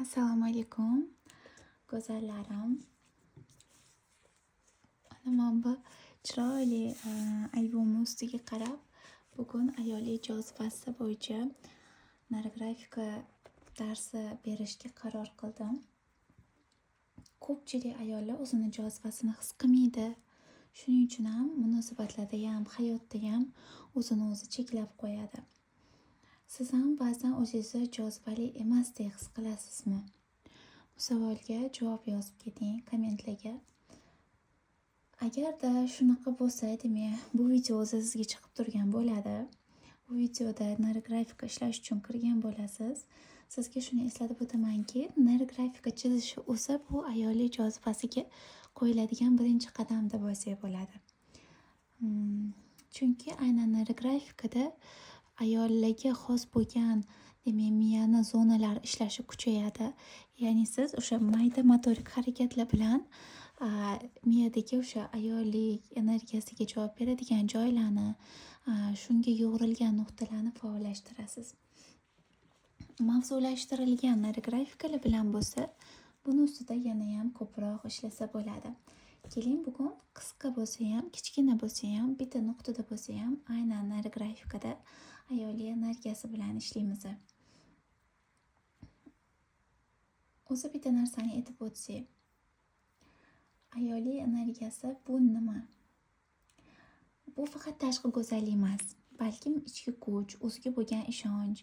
Assalomu alaykum, go'zallarim. Mana bu chiroyli albomni ustiga qarab, bugun ayollik jozibasi bo'yicha neyrografiya darsi berishga qaror qildim. Ko'pchilik ayollar o'zini jozibasini his qilmaydi. Shuning uchun ham munosabatlarda ham, hayotda ham o'zini o'zi cheklab qo'yadi. Siz ham ba'zan o'zingizni jozibali emasdek his qilasizmi? Bu savolga javob yozib keting kommentlarga. Agarda shunaqa bo'lsa, demak, bu video o'zi sizga chiqib turgan bo'ladi. Bu videoda neyrografiya ishlash uchun kirgan bo'lasiz. Sizga shuni eslatib o'tamanki, neyrografiya chizishi o'zi bu ayollik jozibasiga qo'yiladigan birinchi qadam deb olsak bo'ladi. Chunki aynan neyrografikada ayollarga xos bo'lgan, demak, miyani zonalari ishlashi kuchayadi. Ya'ni siz o'sha mayda motorik harakatlar bilan miyadagi o'sha ayollik energiyasiga javob beradigan joylarni, shunga yo'g'rilgan nuqtalarni faollashtirasiz. Mavzulashtirilgan neyrografikalar bilan bo'lsa, buni ustida yana ham ko'proq ishlasa bo'ladi. Keling, bugun qisqa bo'lsa ham, kichkina bo'lsa ham, bitta nuqtada bo'lsa ham aynan neyrografikada ayollik energiyasi bilan ishlaymiz. O'zi bitta narsani aytib o'tsak, ayollik energiyasi bu nima? Bu faqat tashqi go'zallik emas, balkim ichki kuch, o'ziga bo'lgan ishonch,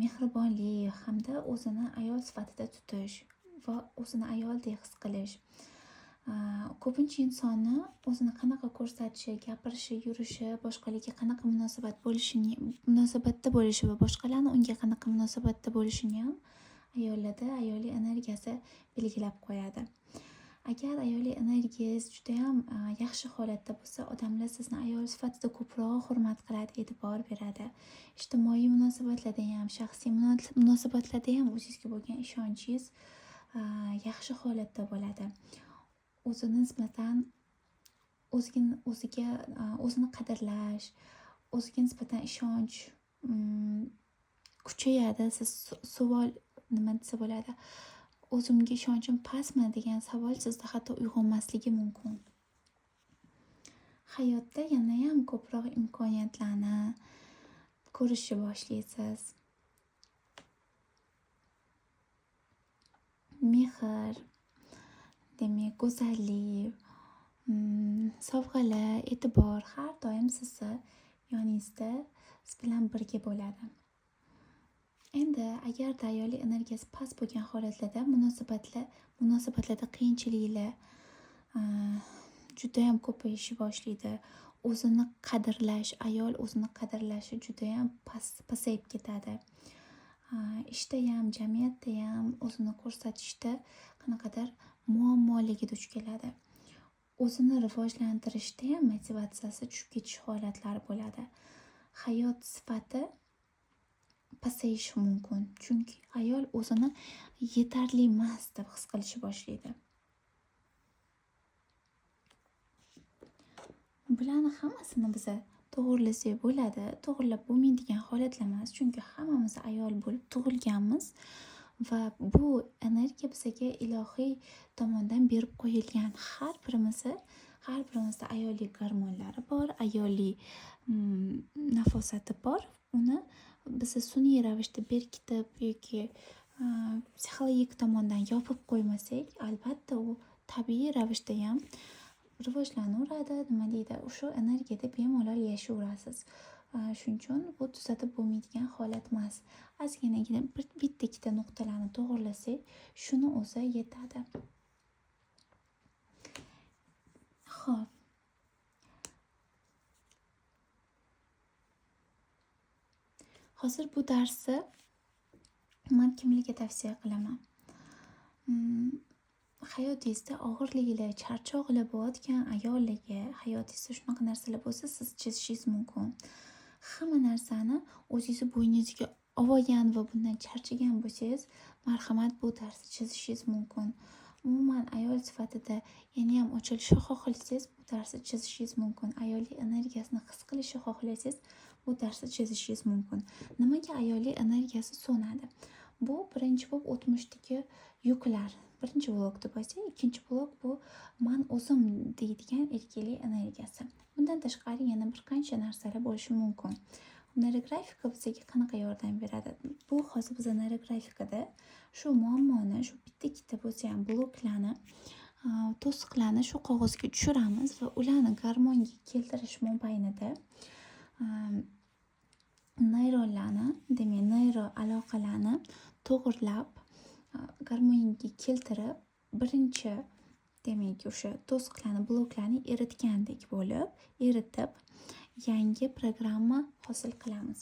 mehribonlik hamda o'zini ayol sifatida tutish va o'zini ayoldek his qilish. Ko'pincha insonni o'zini qanaqa ko'rsatishi, gapirishi, yurishi, boshqalarga qanaqa munosabatda bo'lishi va boshqalarni unga qanaqa munosabatda bo'lishini ham ayollarda ayollik energiyasi belgilab qo'yadi. Agar ayollik energiyangiz juda ham yaxshi holatda bo'lsa, odamlar sizni ayol sifatida ko'proq hurmat qiladi, e'tibor beradi. Ijtimoiy munosabatlarda ham, shaxsiy munosabatlarda ham o'zingizga bo'lgan ishonchingiz yaxshi holatda bo'ladi. O'zini nisbatan o'ziga o'zini qadrlash, o'ziga nisbatan ishonch kuchayadi. Siz savol nima desa bo'ladi? O'zimga ishonchim pastmi degan savol sizda hatto uyg'onmasligi mumkin. Hayotda yana ham ko'proq imkoniyatlarni ko'rishni boshlaysiz. Mehr, demak, go'zallik, sovg'alar, e'tibor har doim sizni yoningizda, siz bilan birga bo'ladi. Endi agarda ayollik energiyasi past bo'lgan holatlarda munosabatlarda qiyinchiliklar juda ham ko'payishni boshlaydi. O'zini qadrlash, ayol o'zini qadrlashi juda ham pasayib ketadi. Ishda ham, jamiyatda ham o'zini ko'rsatishda qanaqadir muammolarga duch keladi. O'zini rivojlantirishda ham motivatsiyasi tushib ketish holatlari bo'ladi. Hayot sifati pasayishi mumkin. Chunki ayol o'zini yetarli emas deb his qilishni boshlaydi. Bularni hammasini biza to'g'irlasak bo'ladi. To'g'irlab bo'lmaydigan holatlar emas, chunki hammamiz ayol bo'lib tug'ilganmiz va bu energiya bizga ilohiy tomondan berib qo'yilgan. Har birimizda ayollik gormonlari bor, ayollik nafosati bor. Uni biz sun'iy ravishda berkitib yoki psixologik tomondan yopib qo'ymasak, albatta u tabiiy ravishda ham rivojlanaveradi, nima deydi, o'sha energiyada bemalol yashayverasiz. Shuning uchun bu tuzatib bo'lmaydigan holat emas. Ozginagina bitta ikkita nuqtalarni to'g'irlasak, shuni o'zi yetadi. Xo'p. Hozir bu darsni men kimlarga tavsiya qilaman? Hayotingizda og'irliklar, charchoqlar bo'layotgan ayollarga, hayotingizda shunaqa narsalar bo'lsa, siz chizishingiz mumkin. Hamma narsani o'zingizni bo'yningizga olgan va bundan charchagan bo'lsangiz, marhamat, bu darsni chizishingiz mumkin. Umuman ayol sifatida yana ham ochilishni xohlasangiz, bu darsni chizishingiz mumkin. Ayollik energiyasini his qilishni xohlasangiz, bu darsni chizishingiz mumkin. Nimaga ayollik energiyasi so'nadi? Bu birinchi bo'lib o'tmishdagi yuklar. Birinchi blok deb aytsak, ikkinchi blok bu man o'zim deydigan erkaklik energiyasi. Bundan tashqari yana bir qancha narsalar bo'lishi mumkin. Neyrografika bizga qanaqa yordam beradi? Bu hozir biz neyrografikada shu muammoni, shu bitta ikkita bo'lsa ham bloklarni, to'siqlarni shu qog'ozga tushiramiz va ularni garmoniyaga keltirish mobaynida neyronlarni, demak neyro aloqalarni to'g'irlab, garmoniyaga keltirib, birinchi demak o'sha to'siqlarni, bloklarni eritgandek bo'lib, eritib yangi programma hosil qilamiz.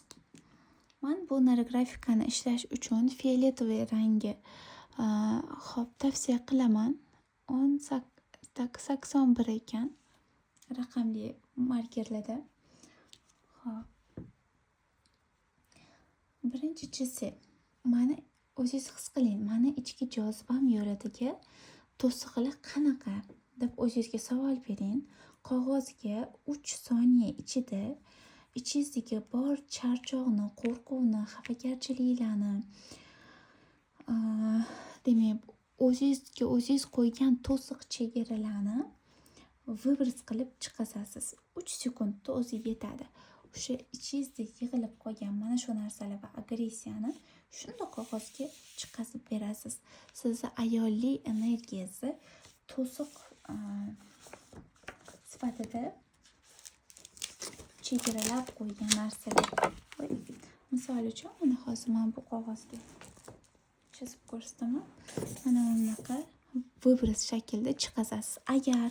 Men bu neyrografikani ishlash uchun fioletoviy rangi hop tavsiya qilaman. 81 ekan raqamli markerlarda. Hop. Birinchi chizsak, mani o'zingiz his qiling, mani ichki jozibam yo'lidagi to'siqlar qanaqa deb o'zingizga savol bering. Qog'ozga 3 soniya ichida ichingizdagi bor charchoqni, qo'rquvni, xafagarchiliklarni, demak, o'zingizga o'zingiz qo'ygan to'siq chegaralarni vыброс qilib chiqazasiz. 3 sekundda o'zi yetadi. O'sha ichingizda yig'ilib qolgan mana shu narsalar va agressiyani shundoq qog'ozga chiqazib berasiz. Sizni ayollik energiyasi to'siq sifatida chegaralab qo'ygan narsalar. Misol uchun, mana hozir men bu qog'ozga chizib ko'rsataman. Mana bunaqa vыброс shaklida chiqazasiz. Agar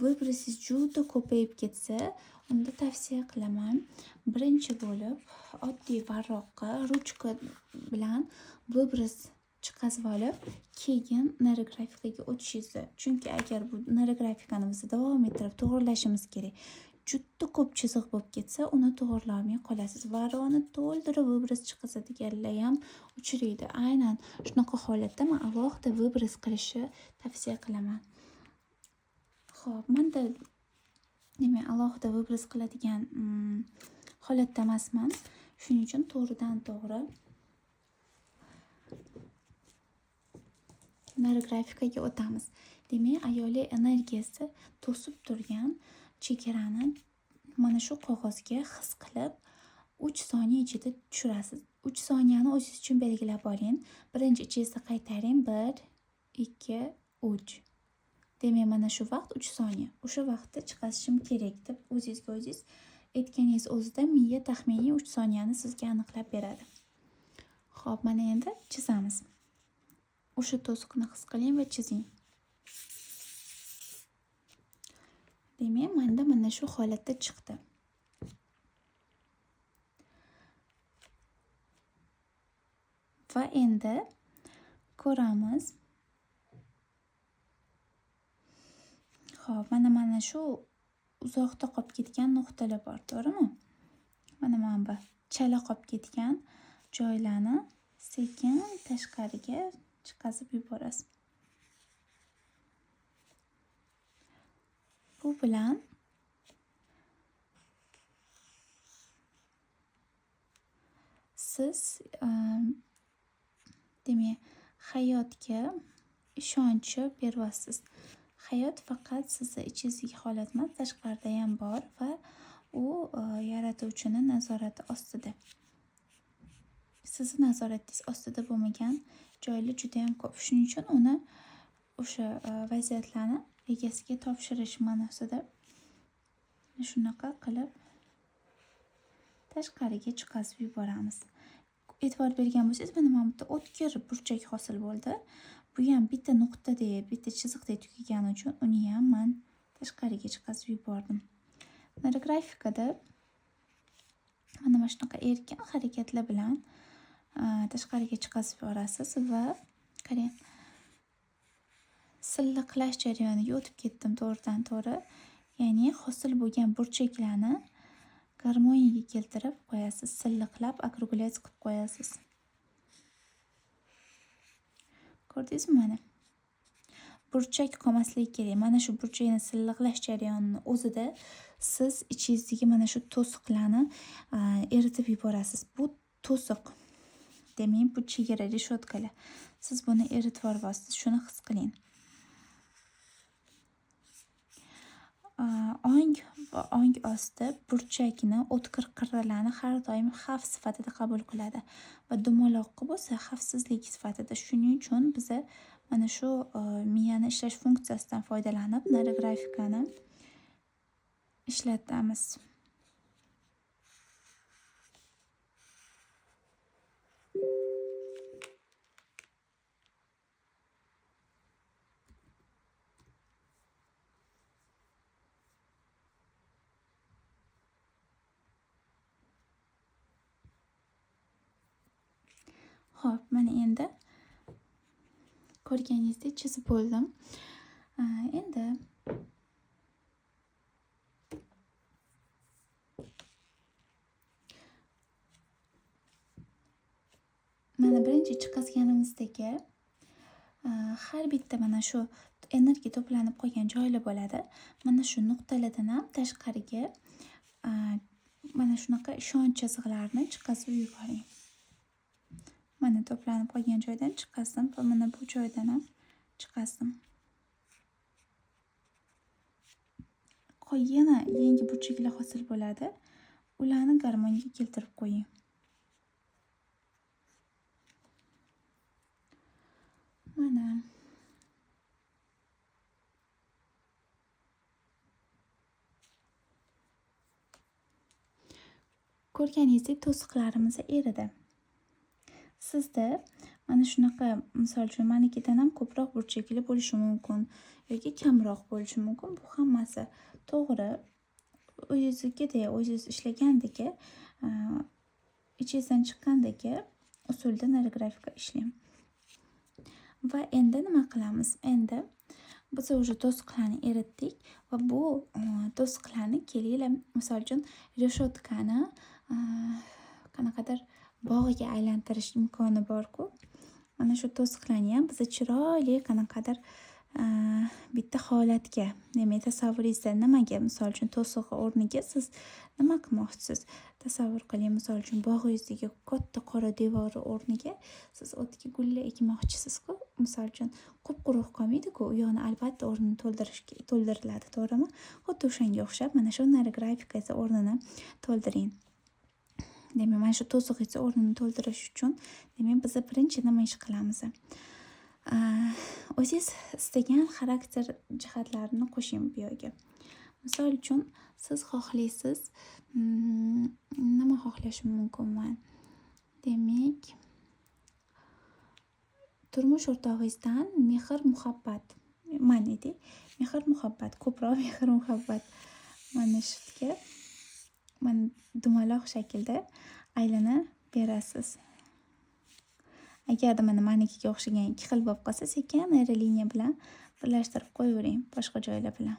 vыброsingiz juda ko'payib ketsa, unda tavsiya qilaman. Birinchi bo'lib oddiy varroqqa ruchka bilan vыброс chiqazib olib, keyin neyrografikaga o'tishingizni. Chunki agar bu neyrografikani biz davom ettirib to'g'rilashimiz kerak. Juda ko'p chiziq bo'lib ketsa, uni to'g'rilay olmay qolasiz. Varroqni to'ldirib vыброс chiqazadiganlar ham uchraydi. Aynan shunaqa holatda men alohida vыброс qilishni tavsiya qilaman. Xo'p, menda demak alohida vыброс qiladigan holatda emasman. Shuning uchun to'g'ridan to'g'ri neyrografikaga o'tamiz. Demak, ayollik energiyasi to'sib turgan chegarani mana shu qog'ozga his qilib 3 soniya ichida tushirasiz. 3 soniyani o'zingiz uchun belgilab oling. Birinchi ichingizda qaytaring. 1, 2, 3. Demak, mana shu vaqt 3 soniya. O'sha vaqtda chiqazishim kerak deb o'zingizga o'zingiz aytganingiz o'zida miya taxminiy 3 soniyani sizga aniqlab beradi. Xo'p, mana endi chizamiz. O'sha to'siqni his qiling va chizing. Demak, menda mana shu holatda chiqdi. Va endi ko'ramiz. Xo'p, mana shu uzoqda qolib ketgan nuqtalar bor, to'g'rimi? Mana bu chala qolib ketgan joylarni sekin tashqariga chiqazib yuborasiz. Bu bilan siz demak hayotga ishonchi beryapsiz. Hayot faqat sizni ichingizdagi holat emas, tashqarida ham bor va u yaratuvchining nazorati ostida. Sizni nazoratingiz ostida bo'lmagan joylar juda ham ko'p. Shuning uchun uni o'sha vaziyatlarni egasiga topshirish ma'nosida shunaqa qilib tashqariga chiqazib yuboramiz. E'tibor bergan bo'lsangiz, mana bu yerda o'tkir burchak hosil bo'ldi. Bu ham bitta nuqtadek, bitta chiziqdek tugagani uchun uni ham men tashqariga chiqazib yubordim. Neyrografikada mana shunaqa erkin harakatlar bilan tashqariga chiqazib yuborasiz va qarang, silliqlash jarayoniga o'tib ketdim to'g'ridan to'g'ri. Ya'ni hosil bo'lgan burchaklarni garmoniyaga keltirib qo'yasiz, silliqlab okruglять qilib qo'yasiz. Ko'rdingizmi mana? Burchak qolmasligi kerak. Mana shu burchakni silliqlash jarayonini o'zida siz ichingizdagi mana shu to'siqlarni eritib yuborasiz. Bu to'siq Demak, bu chegara, reshotkalar. Siz buni eritib yuboryapsiz, shuni his qiling. Ong va ong osti burchakni, o'tkir qirralarni har doim xavf sifatida qabul qiladi va dumaloqqa bo'lsa xavfsizlik sifatida. Shuning uchun biza mana shu miyani ishlash funksiyasidan foydalanib neyrografikani ishlatamiz. Xo'p, mana endi ko'rganingizdek chizib bo'ldim. Endi mana birinchi chiqazganimizdagi har bitta mana shu energiya to'planib qolgan joylar bo'ladi. Mana shu nuqtalardan ham tashqariga mana shunaqa ishonch chiziqlarini chiqazib yuboring. Mana to'planib qolgan joydan chiqazdim va mana bu joydan ham chiqazdim. Yana yangi burchaklar hosil bo'ladi. Ularni garmoniyaga keltirib qo'ying. Mana ko'rganingizdek to'siqlarimiz eridi. Sizda mana shunaqa, misol uchun, manikidan ham ko'proq burchakli bo'lishi mumkin yoki kamroq bo'lishi mumkin. Bu hammasi to'g'ri. O'zingiznikidek, o'zingiz ishlagandek, ichingizdan chiqqandek usulda neyrografika ishlang. Va endi nima qilamiz? Endi biz уже to'siqlarni eritdik va bu to'siqlarni kelinglar, misol uchun, reshotkani qanaqadir bog'ga aylantirish imkoni bor-ku. Mana shu to'siqlarni ham biz chiroyli qanaqadir bitta holatga, demak, tasavvuringizda nimaga, misol uchun, to'siq o'rniga siz nima qilmoqchisiz? Tasavvur qiling, misol uchun, bog'ingizdagi katta qora devor o'rniga siz o'tga gullar ekmoqchisiz-ku. Misol uchun, qup-quruq qolmaydi-ku, u yoqni albatta o'rnini to'ldiriladi, to'g'rimi? Xuddi o'shanga o'xshab mana shu neyrografikasi o'rnini to'ldiring. Demak, mana shu to'sig'ingizni o'rnini to'ldirish uchun, demak, biz birinchi nima ish qilamiz? O'zingiz istagan xarakter jihatlarini qo'shing bu yerga. Misol uchun, siz xohlaysiz, nima xohlashim mumkinman? Demak, turmush o'rtog'ingizdan mehr-muhabbat, man edik, mehr-muhabbat, ko'proq mehr-muhabbat mana shu yerga mana dumaloq shaklda aylana berasiz. Agarda mana manikiga o'xshagan ikki xil bo'lib qolsa, sekin aeroliniya bilan birlashtirib qo'yavering boshqa joylar bilan.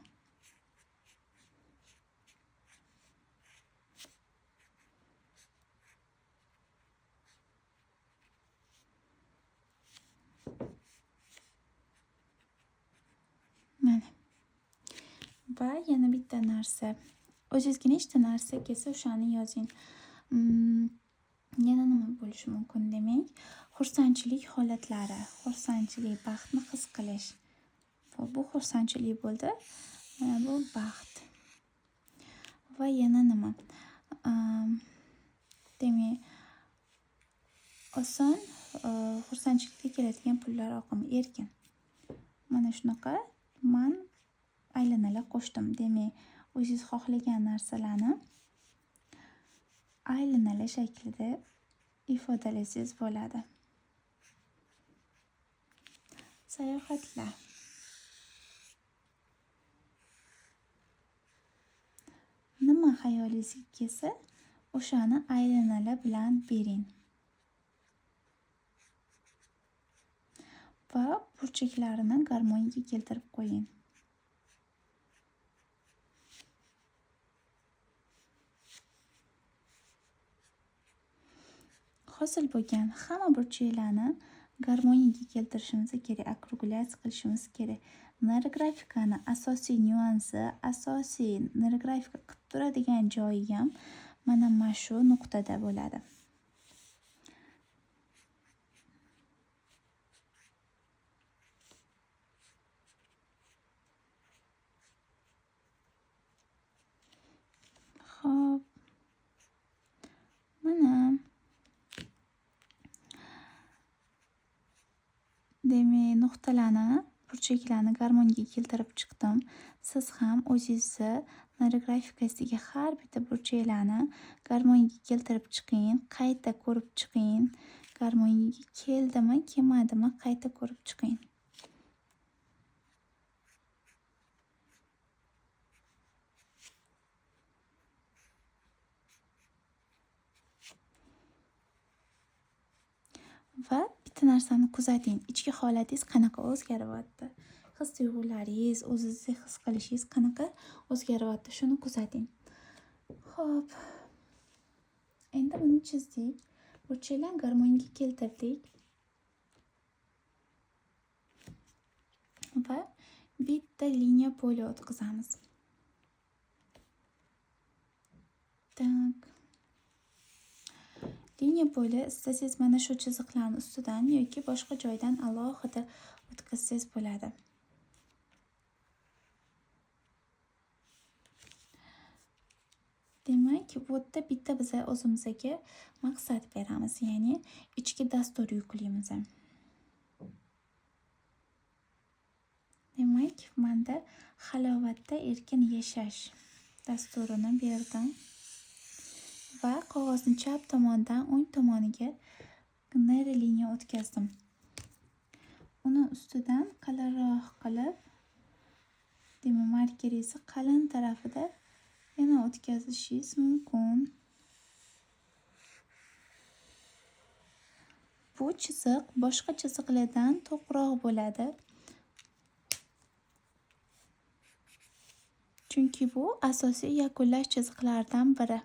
Mana. Va yana bitta narsa. O'zingizga nechta narsa kelsa o'shani yozing. Yana nima bo'lishi mumkin demak? Xursandchilik holatlari, xursandchilik, baxtni his qilish. Bu xursandchilik bo'ldi. Mana bu baxt. Va yana nima? Demak, oson xursandchilikka keladigan pullar oqimi, erkin. Mana shunaqa man aylanalar qo'shdim. Demak, o'zingiz xohlagan narsalarni aylanalar shaklida ifodalasangiz bo'ladi. Sayohatlar. Nima xayolingizga kelsa, o'shani aylanalar bilan bering. Va burchaklarini garmoniyaga keltirib qo'ying. Hosil bo'lgan hamma burchaklarni garmoniyaga keltirishimiz kerak, okrugulyatsiya qilishimiz kerak. Neyrografikani asosiy nyuansi, asosiy neyrografika qilib turadigan joyi ham mana shu nuqtada bo'ladi. Demak, nuqtalarni, burchaklarni garmoniyaga keltirib chiqdim. Siz ham o'zingizni neyrografikangizga har bitta burchaklarni garmoniyaga keltirib chiqing, qayta ko'rib chiqing. Garmoniyaga keldimi, kelmadimi, qayta ko'rib chiqing. Va bitta narsani kuzating, ichki holatingiz qanaqa o'zgaryapti, his tuyg'ularingiz, o'zingizni his qilishingiz qanaqa o'zgaryapti, shuni kuzating. Xo'p, endi buni chizdik, burchaklarni garmoniyaga keltirdik va bitta liniya poli o'tkazamiz. Так. Liniya poli istasangiz mana shu chiziqlarning ustidan yoki boshqa joydan alohida o'tkazsangiz bo'ladi. Demak, bu yerda bitta biza o'zimizga maqsad beramiz, ya'ni ichki dastur yuklaymiz. Demak, menda halovatda erkin yashash dasturini berdim. Va qog'ozni chap tomondan o'ng tomoniga neyroliniya o'tkazdim. Uni ustidan qalinroq qilib, demak, markeringizni qalin tarafida yana o'tkazishingiz mumkin. Bu chiziq boshqa chiziqlardan to'qroq bo'ladi. Chunki bu asosiy yakunlash chiziqlaridan biri.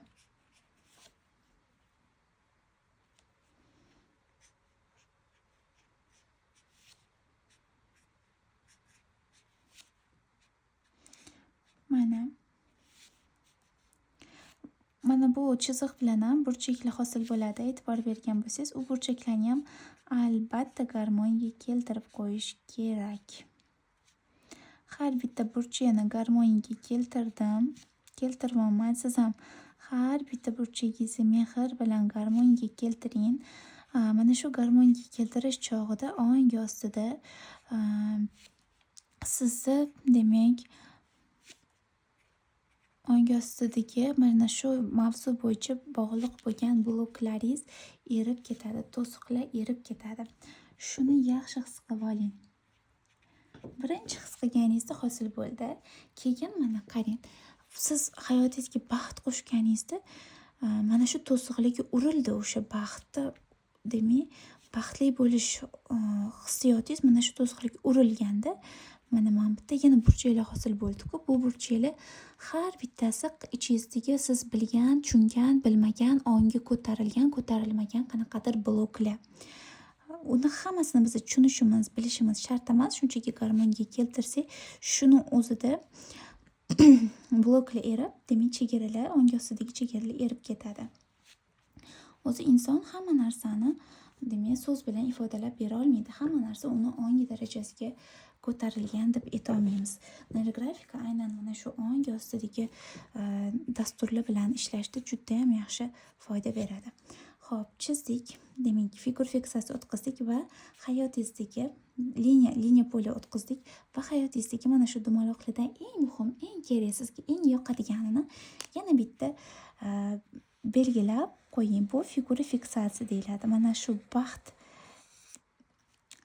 Mana. Mana bu chiziq bilan ham burchaklar hosil bo'ladi. E'tibor bergan bo'lsangiz, u burchaklarni ham albatta garmoniyaga keltirib qo'yish kerak. Har bitta burchakni garmoniyaga keltirdim. Keltiryapman. Siz ham har bitta burchagingizni mehr bilan garmoniyaga keltiring. Mana shu garmoniyaga keltirish chog'ida ong ostida sizni, demak, ong ostidagi mana shu mavzu bo'yicha bog'liq bo'lgan bloklaringiz erib ketadi, to'siqlar erib ketadi. Shuni yaxshi his qilib oling. Birinchi his qilganingizda hosil bo'ldi. Keyin mana qarang, siz hayotingizga baxt qo'shganingizda mana shu to'siqlarga urildi o'sha baxtni, demak, baxtli bo'lish hissiyotingiz mana shu to'siqlarga urilganda mana bu yerda yana burchaklar hosil bo'ldi-ku. Bu burchaklar har bittasi ichingizdagi siz bilgan, tushungan, bilmagan, ongi ko'tarilgan, ko'tarilmagan qanaqadir bloklar. Uni hammasini biz tushunishimiz, bilishimiz shart emas. Shunchaki garmoniyaga keltirsak, shuni o'zida bloklar erib, demak, chegaralar, ong ostidagi chegaralar erib ketadi. O'zi inson hamma narsani, demak, so'z bilan ifodalab bera olmaydi. Hamma narsa uni ongi darajasiga ko'tarilgan deb ayta olmaymiz. Neyrografika aynan mana shu ong ostidagi dasturlar bilan ishlashda juda ham yaxshi foyda beradi. Xo'p, chizdik. Demak, figur fiksatsiya o'tkazdik va hayotingizdagi liniya poli o'tkazdik va hayotingizdagi mana shu dumaloqlardan eng muhim, eng kerak, sizga eng yoqadiganini yana bitta belgilab qo'ying. Bu figura fiksatsiya deyiladi. Mana shu baxt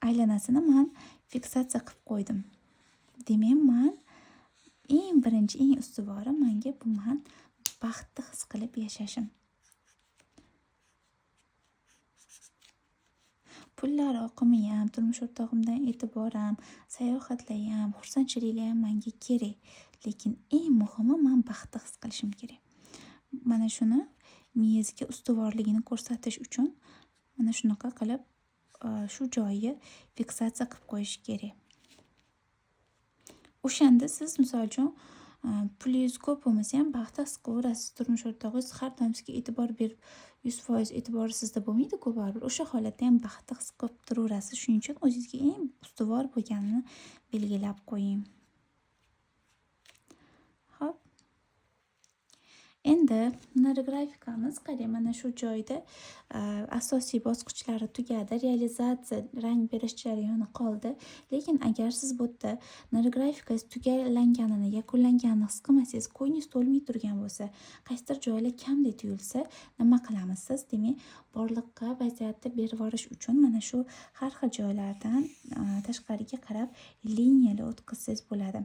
aylanasini men fiksatsiya qilib qo'ydim. Demak, men eng birinchi, eng ustuvori menga bu men baxtni his qilib yashashim. Pullar oqimi ham, turmush o'rtog'imdan e'tibor ham, sayohatlar ham, xursandchiliklar ham menga kerak. Lekin eng muhimi men baxtni his qilishim kerak. Mana shuni miyangizga ustuvorligini ko'rsatish uchun mana shunaqa qilib shu joyi fiksatsiya qilib qo'yish kerak. O'shanda siz misol uchun pulingiz ko'p bo'lmasa ham baxtni his qilaverasiz. Turmush o'rtog'ingiz har doim sizga e'tibor berib, 100% e'tibori sizda bo'lmaydi-ku baribir. O'sha holatda ham baxtni his qilib turaverasiz. Shuning uchun o'zingizga eng ustuvor bo'lganini belgilab qo'ying. Xo'p. Endi neyrografikamiz, qarang, mana shu joyda asosiy bosqichlari tugadi, realizatsiya, rang berish jarayoni qoldi. Lekin agar siz bu yerda neyrografikangiz tugallanganini, yakunlanganini his qilmasangiz, ko'nglingiz to'lmay turgan bo'lsa, qaysidir joylar kamdek tuyulsa, nima qilamiz siz? Demak, borliqqa vaziyatni berib yuborish uchun mana shu har xil joylardan tashqariga qarab liniyalar o'tkazsangiz bo'ladi.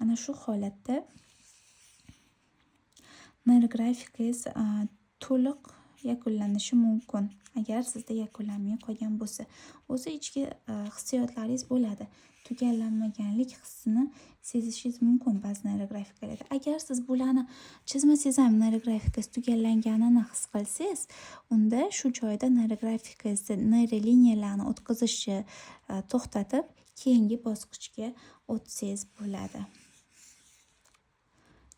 Ana shu holatda neyrografikangiz to'liq yakunlanishi mumkin, agar sizda yakunlanmay qolgan bo'lsa. O'zi ichki hissiyotlaringiz bo'ladi, tugallanmaganlik hissini sezishingiz mumkin ba'zi neyrografikalarda. Agar siz bularni chizmasangiz ham neyrografikangiz tugallanganini his qilsangiz, unda shu joyda neyrografikangizni neyroliniyalarni o'tkazishni to'xtatib, keyingi bosqichga o'tsangiz bo'ladi.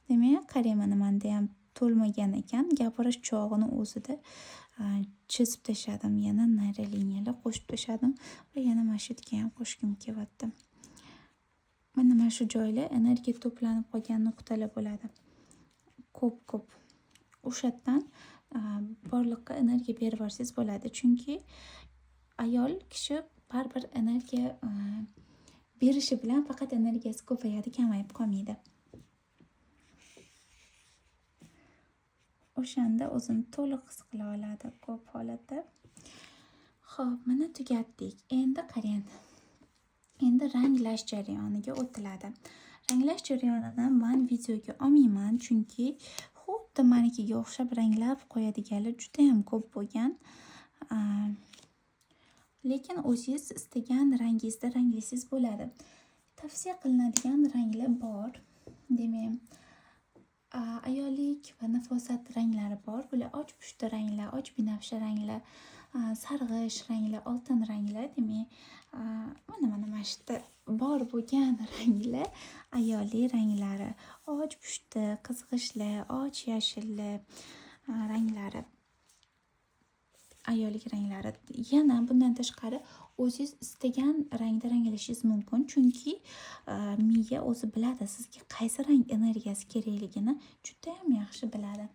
Demak, qarang, mana menda ham to'lmagan ekan. Gapirish chog'ini o'zida chizib tashladim, yana neyroliniyalar qo'shib tashladim va yana mana shu yerga ham qo'shgim kelyapti. Mana shu joylar energiya to'planib qolgan nuqtalar bo'ladi. Ko'p-ko'p. O'sha yerdan borliqqa energiya berib yuborsangiz bo'ladi. Chunki ayol kishi baribir energiya berishi bilan faqat energiyasi ko'payadi, kamayib qolmaydi. O'shanda o'zini to'liq his qila oladi ko'p holatda. Xo'p, mana tugatdik. Endi qarang. Endi ranglash jarayoniga o'tiladi. Ranglash jarayonini men videoga olmayman, chunki xuddi manikiga o'xshab ranglab qo'yadiganlar juda ham ko'p bo'lgan. Lekin o'zingiz istagan rangingizda ranglasangiz bo'ladi. Tavsiya qilinadigan ranglar bor. Demak, ayollik va nafosat ranglari bor. Bular och pushti ranglar, och binafsha ranglar, sarg'ish ranglar, oltin ranglar. Demak, mana shu yerda bor bo'lgan ranglar ayollik ranglari. Och pushti, qizg'ishlar, och yashilli ranglari, ayollik ranglari. Yana bundan tashqari o'zingiz istagan rangda ranglashingiz mumkin, chunki miya o'zi biladi sizga qaysi rang energiyasi kerakligini juda ham yaxshi biladi.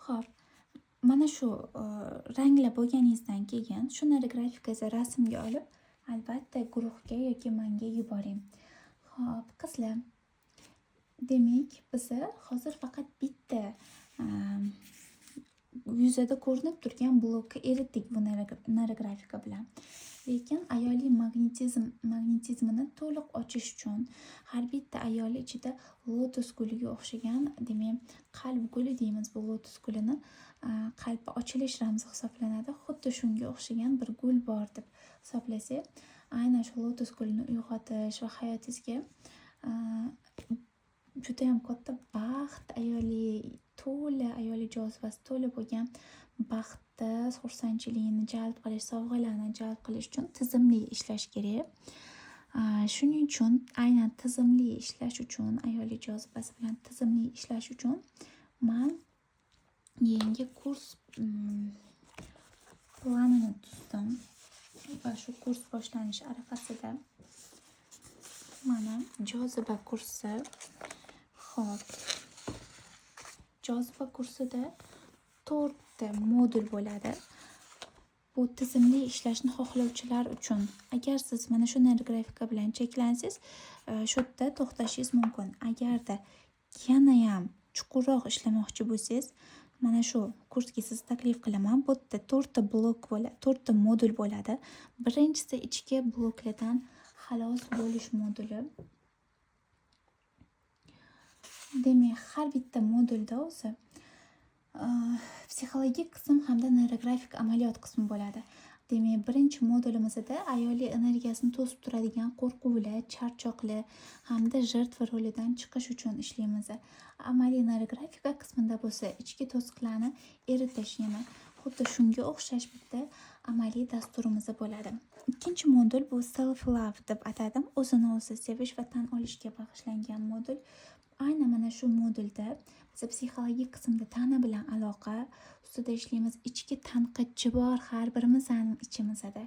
Xo'p, mana shu ranglab bo'lganingizdan keyin shu neyrografikangizni rasmga olib, albatta guruhga yoki menga yuboring. Xo'p, qizlar, demak, biz hozir faqat bitta yuzada ko'rinib turgan blokka eritdik bu neyrografika bilan. Lekin ayoliy magnetizmini to'liq ochish uchun har bitta ayol ichida lotus guliga o'xshagan, demak, qalb guli deymiz bu lotus gulini, qalbi ochilish ramzi hisoblanadi. Xuddi shunga o'xshagan bir gul bor deb hisoblasak, aynan shu lotus gulini uyg'otish va hayotingizga juda ham katta baxt, ayoliy to'la, ayoliy jozibasi to'la bo'lgan baxtni, xursandchilikni jalb qilish, sovg'alarni jalb qilish uchun tizimli ishlash kerak. Shuning uchun aynan tizimli ishlash uchun, ayoliy jozibasi bilan tizimli ishlash uchun men yangi kurs planini tuzdim va shu kurs boshlanishi arafasida mana joziba kursi. Xo'p, joziba kursida 4 ta modul bo'ladi. Bu tizimli ishlashni xohlovchilar uchun. Agar siz mana shu neyrografika bilan cheklansangiz, shu yerda to'xtashingiz mumkin. Agarda yana ham chuqurroq ishlamoqchi bo'lsangiz, mana shu kursga sizni taklif qilaman. Bu yerda 4 ta blok bo'ladi, 4 ta modul bo'ladi. Birinchisi ichki bloklardan xalos bo'lish moduli. Demak, har bitta modulda o'zi psixologik qism hamda neyrografik amaliyot qismi bo'ladi. Demak, birinchi modulimizda ayollik energiyasini to'sib turadigan qo'rquvlar, charchoqlar hamda жертва rolidan chiqish uchun ishlaymiz. Amaliy neyrografika qismida bo'lsa ichki to'siqlarni eritish, yana xuddi shunga o'xshash bitta amaliy dasturimiz bo'ladi. Ikkinchi modul bu self love deb atadim. O'zini o'zi sevish va tan olishga bag'ishlangan modul. Aynan mana shu modulda biz psixologik qismda tana bilan aloqa ustida ishlaymiz. Ichki tanqidchi bor har birimizning ichimizda.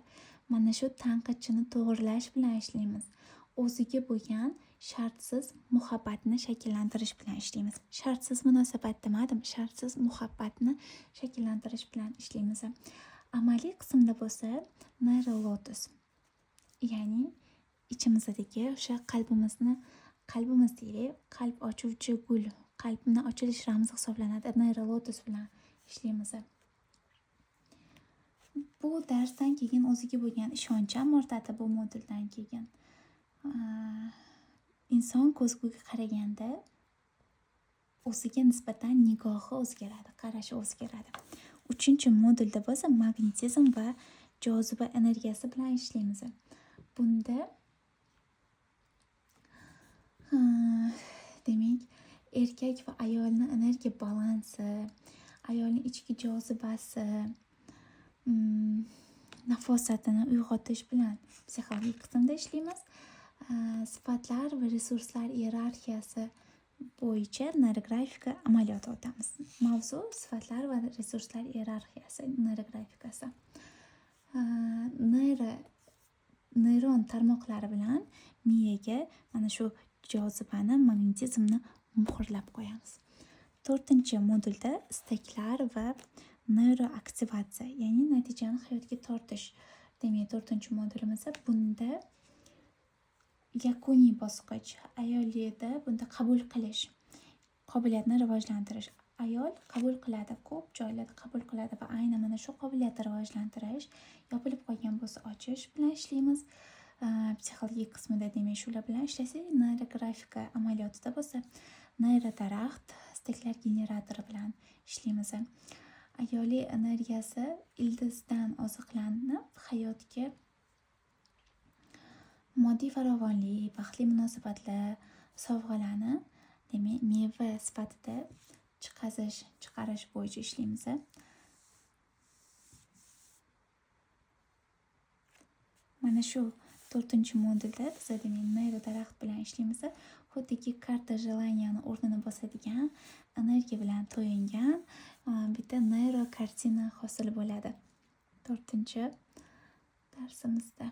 Mana shu tanqidchini to'g'rilash bilan ishlaymiz. O'ziga bo'lgan shartsiz muhabbatni shakllantirish bilan ishlaymiz. Shartsiz munosabat demadim, shartsiz muhabbatni shakllantirish bilan ishlaymiz. Amaliy qismda bo'lsa neyrolotus, ya'ni ichimizdagi o'sha qalbimizni, qalbimiz deylik, qalb ochuvchi gul, qalbni ochilish ramzi hisoblanadi. Neyrolotus bilan ishlaymiz. Bu darsdan keyin o'ziga bo'lgan ishonch ham ortadi bu moduldan keyin. Inson ko'zguga qaraganda o'ziga nisbatan nigohi o'zgaradi, qarashi o'zgaradi. 3-modulda bo'lsa magnetizm va joziba energiyasi bilan ishlaymiz. Bunda demak, erkak va ayolning energiya balansi, ayolning ichki jozibasi, nafosatini uyg'otish bilan psixologik qismda ishlaymiz. Sifatlar va resurslar iyerarxiyasi bo'yicha neyrografika amaliyoti o'tamiz. Mavzu sifatlar va resurslar iyerarxiyasi neyrografikasi. Neyron tarmoqlari bilan miyaga mana shu jozibani, magnetizmni muhrlab qo'yamiz. 4-modulda istaklar va neyroaktivatsiya, ya'ni natijani hayotga tortish. Demak, 4-modulimizda bunda yakuniy bosqich ayollikda bunda qabul qilish qobiliyatini rivojlantirish. Ayol qabul qiladi, ko'p joylarda qabul qiladi va aynan mana shu qobiliyatni rivojlantirish, yopilib qolgan bo'lsa ochish bilan ishlaymiz. Psixologik qismida demak shular bilan ishlasak, neyrografika amaliyotida bo'lsa neyrodaraxt, istaklar generatori bilan ishlaymiz. Ayollik energiyasi ildizdan oziqlanib, hayotga moddiy farovonlik, baxtli munosabatlar, sovg'alarni demak meva sifatida chiqarish bo'yicha ishlaymiz. Mana shu 4-modulda biz demak neyrodaraxt bilan ishlaymiz. Xuddiki karta желанияni o'rnini bosadigan energiya bilan to'yingan bitta neyro kartina hosil bo'ladi 4-darsimizda.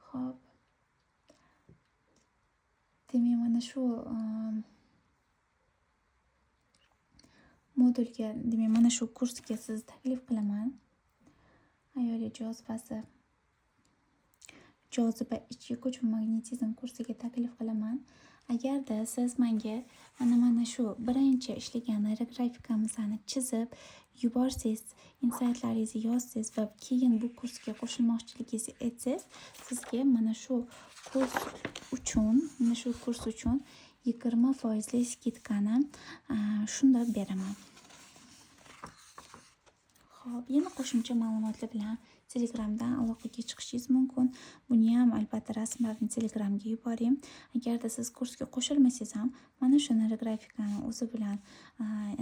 Xo'p. Demak, mana shu modulga, demak, mana shu kursga sizni taklif qilaman. Ayollik jozibasi, joziba ichki kuch va magnetizm kursiga taklif qilaman. Agarda siz menga mana shu birinchi ishlagan neyrografikamizni chizib yuborsangiz, insaytlaringizni yozsangiz va keyin bu kursga qo'shilmoqchiligingizni aytsangiz, sizga mana shu kurs uchun 20% skidkani shunda beraman. Xo'p, yana qo'shimcha ma'lumotlar bilan Telegramdan aloqaga chiqishingiz mumkin. Buni ham albatta rasmlarni Telegramga yuboring. Agarda siz kursga qo'shilmasangiz ham mana shu neyrografikani o'zi bilan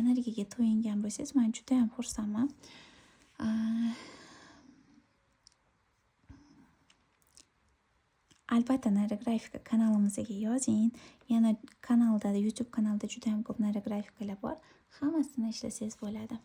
energiyaga to'yingan bo'lsangiz, men juda ham xursandman. Albatta neyrografika kanalimizga yozing. Yana kanalda, YouTube kanalda juda ham ko'p neyrografikalar bor. Hammasini ishlasangiz bo'ladi.